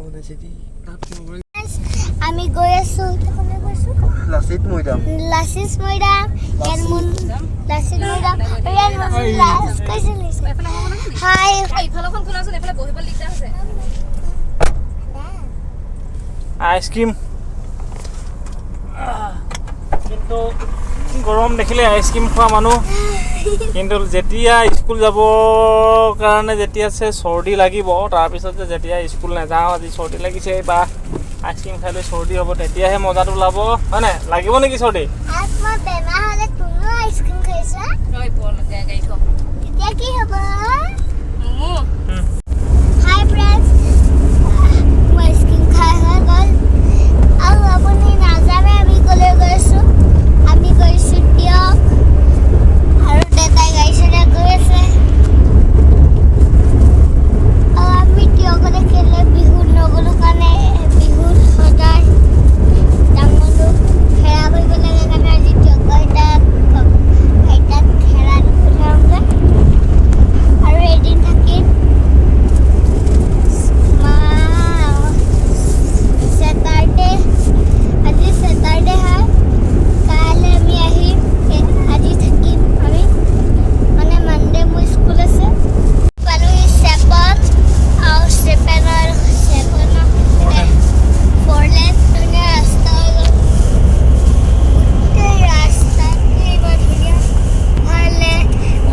বনাইছে দেই। আমি গৈ আছো। এতিয়া কোনে গৈছো? লাচিত মৈদাম। লাচিত মৈদাম। ইয়াত মুন লাচিত মৈদাম, ইয়াত মুন লাজ কৈছিল। হাই। ইফালৰখন খোলাচোন, এইফালে বহিবলৈ দিগদাৰ হৈছে। আইচক্ৰীম, কিন্তু গৰম দেখিলে আইচক্ৰীম খোৱা মানুহ, কিন্তু যেতিয়া স্কুল যাবৰ কাৰণে যেতিয়া চৰ্দি লাগিব, তাৰপিছত যে যেতিয়া স্কুল নাযাওঁ, আজি চৰ্দি লাগিছে বা আইচক্ৰীম খাই লৈ চৰ্দি হ'ব, তেতিয়াহে মজাটো ওলাব, হয় নাই? লাগিব নেকি চৰ্দি? আজ মই বেমাৰ হ'লে তুমিও আইচক্ৰীম খাইছা। ৰৈ গাড়ী থ। তেতিয়া কি হ'ব? মুমু। হাই ফ্ৰেণ্ডছ, মই আইচক্ৰীম খাই হৈ গ'ল। আৰু আপুনি নাজানে আমি ক'লৈ গৈছোঁ। আমি গৈছোঁ টীয়ক আৰু দেউতাই গাড়ী চলাই গৈ আছে। আৰু আমি টীয়কলৈ কেলৈ বিহুত নগ'লোঁ? কাৰণে বিহুত সদায় ডাঙৰটো সেৱা কৰিব লাগে কাৰণে আজি টীয়কৰ আইতাক সেৱা দি পঠিয়াওঁগৈ আৰু এদিন থাকিম। মা ছেটাৰডে, আজি ছেটাৰডে হয়, কাইলৈ আমি আহিম। আজি থাকিম আমি, মানে মানডে মোৰ স্কুল আছে। পালোহি চেপন আৰু চেপনৰ ফ'ৰলেন। ধুনীয়া ৰাস্তা হৈ গ'ল। গোটেই ৰাস্তাটো ইমান ধুনীয়া ভালে,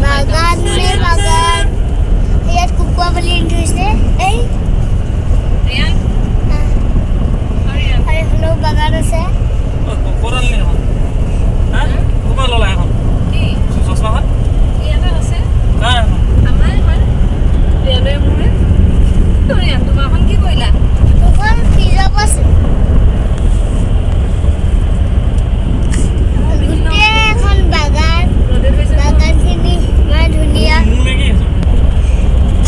বাগানে বাগান। ইয়াত কুকুৰা পোৱালি আনি থৈছে এই। ৰিয়ান। আহ, ৰিয়ান। আৰু এইফালেও বাগান আছে। ক'ত আনিলি এখন? হা, ক'ৰ পৰা ল'লা এখন? কি? চশমাখন। ইয়াতে আছে। কাৰ এখন? আমাৰে হয়, ৰিয়ানৰে মোৰে। ৰিয়ান, তোমাৰখন কি কৰিলা? দুখন ফ্ৰিজত আছে। গোটেইখন বাগান। ৰ'দে ধৰিছে ন? বাগানখিনি ইমান ধুনীয়া। মোৰ নেকি?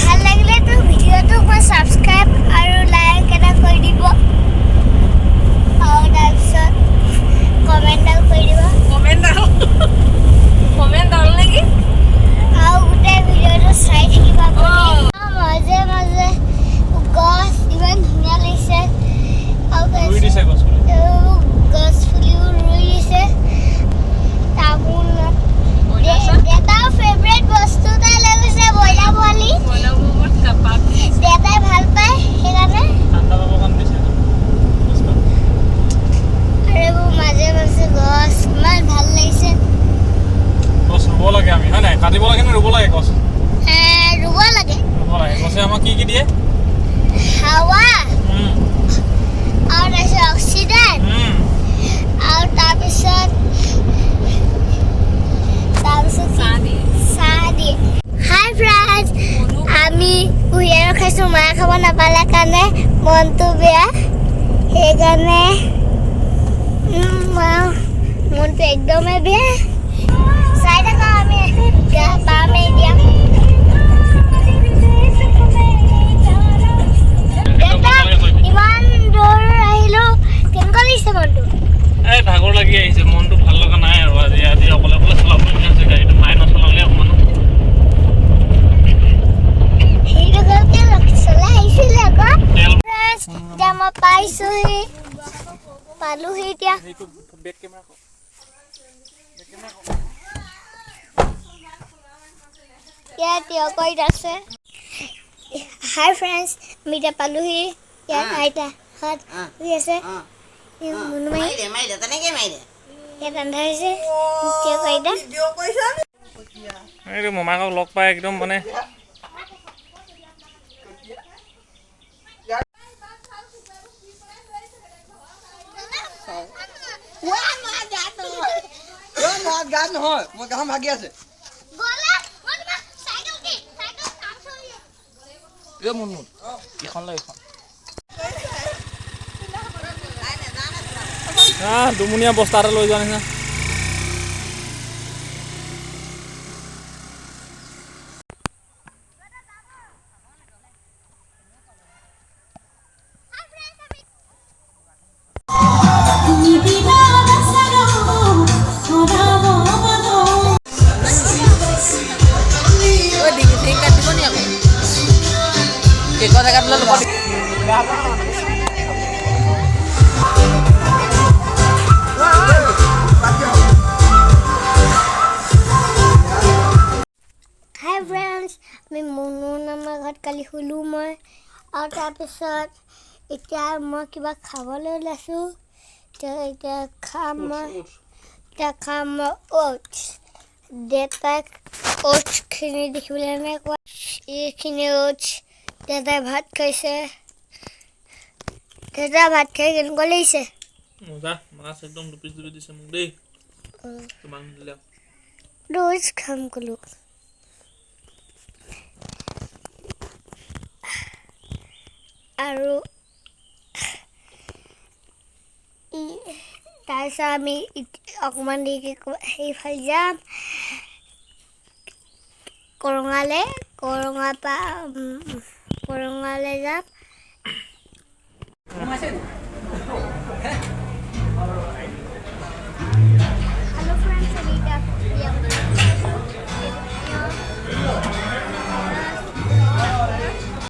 ভাল লাগিলেতো ভিডিঅ'টো মই ছাবস্ক্ৰাইব আৰু লাইক এটা কৰি দিব আৰু তাৰপিছত কমেণ্ট এটাও কৰি দিব। কমেণ্ট ডাল, কমেণ্ট ডাল নেকি? আৰু গোটেই ভিডিঅ'টো চাই থাকিব আপুনি। আৰু মাজে মাজে গছ ইমান ধুনীয়া লাগিছে আৰু ৰুই দিছে গছ পুলি। আৰু গছ পুলিও ৰুই দিছে, তামোল। দেউতাৰ ফেভৰেট বস্তু এটা লৈ গৈছে, ব্ৰইলাৰ পোৱালি। ব্ৰইলাৰ ম'মত কাবাব। দেউতাই ভাল পায় সেইকাৰণে। ঠাণ্ডা পাবৰ কাৰণে দিছে গছপাত। আৰু এইবোৰ মাজে মাজে গছ ইমান ভাল লাগিছে। গছ ৰুব লাগে আমি, হয় নাই? কাটিব লাগে নে ৰুব লাগে গছ? ৰুব লাগে। ৰুব লাগে। গছে আমাক কি কি দিয়ে? হাৱা আৰু তাৰপিছত অক্সিজেন আৰু তাৰপিছত চাহ দিয়ে। চাহ দিয়ে। হাই ফ্ৰেণ্ডছ, আমি কুঁহিয়াৰ খাইছোঁ। মায়ে খাব নাপালে কাৰণে মনটো বেয়া, সেইকাৰণে মা মনটো একদমেই বেয়া। চাই থাকক, আমি গা পামেই এতিয়া। দেউতা, ইমান দূৰ আহিলোঁ, কেনেকুৱা লাগিছে মনটো? এই ভাগৰ লাগি আহিছে, মনটো ভাল লগা নাই। আৰু আজি অকলে অকলে চলাবলগীয়া হৈছে গাড়ীটো, মায়ে নচলালে অকণমানো। সেইটো চলাই আহিছিলে আকৌ। তেল ফ্ৰেণ্ডছ, এতিয়া মই পাইছোহি, পালোহি এতিয়া। সেইটো বেক কেমেৰা কৰ। ইয়াত টীয়কত আছে। হাই ফ্ৰেণ্ডছ, আমি এতিয়া পালোহি। ইয়াত আইতাহঁত শুই আছে, মুনুমাহী। ইয়াত আন্ধাৰ হৈছে। টীয়ক আইতা। এইটো মামাকক লগ পাই একদম মানে গাত নহয়, মোৰ গাখন ভাগি আছে। এই মুন, ইখন লৈ ইখন। দুমুনীয়া বস্তা এটা লৈ যোৱা নিচিনা। ডিঙি চিঙি কাটিব নি আকৌ? কেকৰ জেগাত ল'ব। কালি শুলোঁ মই। আৰু তাৰপিছত এতিয়া মই কিবা খাবলৈ ওলাইছোঁ। এতিয়া এতিয়া খাম মই, এতিয়া খাম মই অ'টছ। দেউতাক অ'টছখিনি দেখিবলৈ নাই কোৱা, এইখিনি অ'টছ। দেউতাই ভাত খাইছে। দেউতা, ভাত খাই কেনেকুৱা লাগিছে? মজা, মাছ একদম দুপিচ দুপিচ দিছে মোক দেই, তোমাক নিদিলে। ৰোজ খাম ক'লো। আৰু তাৰপিছত আমি অকণমান দেৰিকৈ সেইফালে যাম কৰঙালে, কৰঙাৰ পৰা কৰঙালে যাম।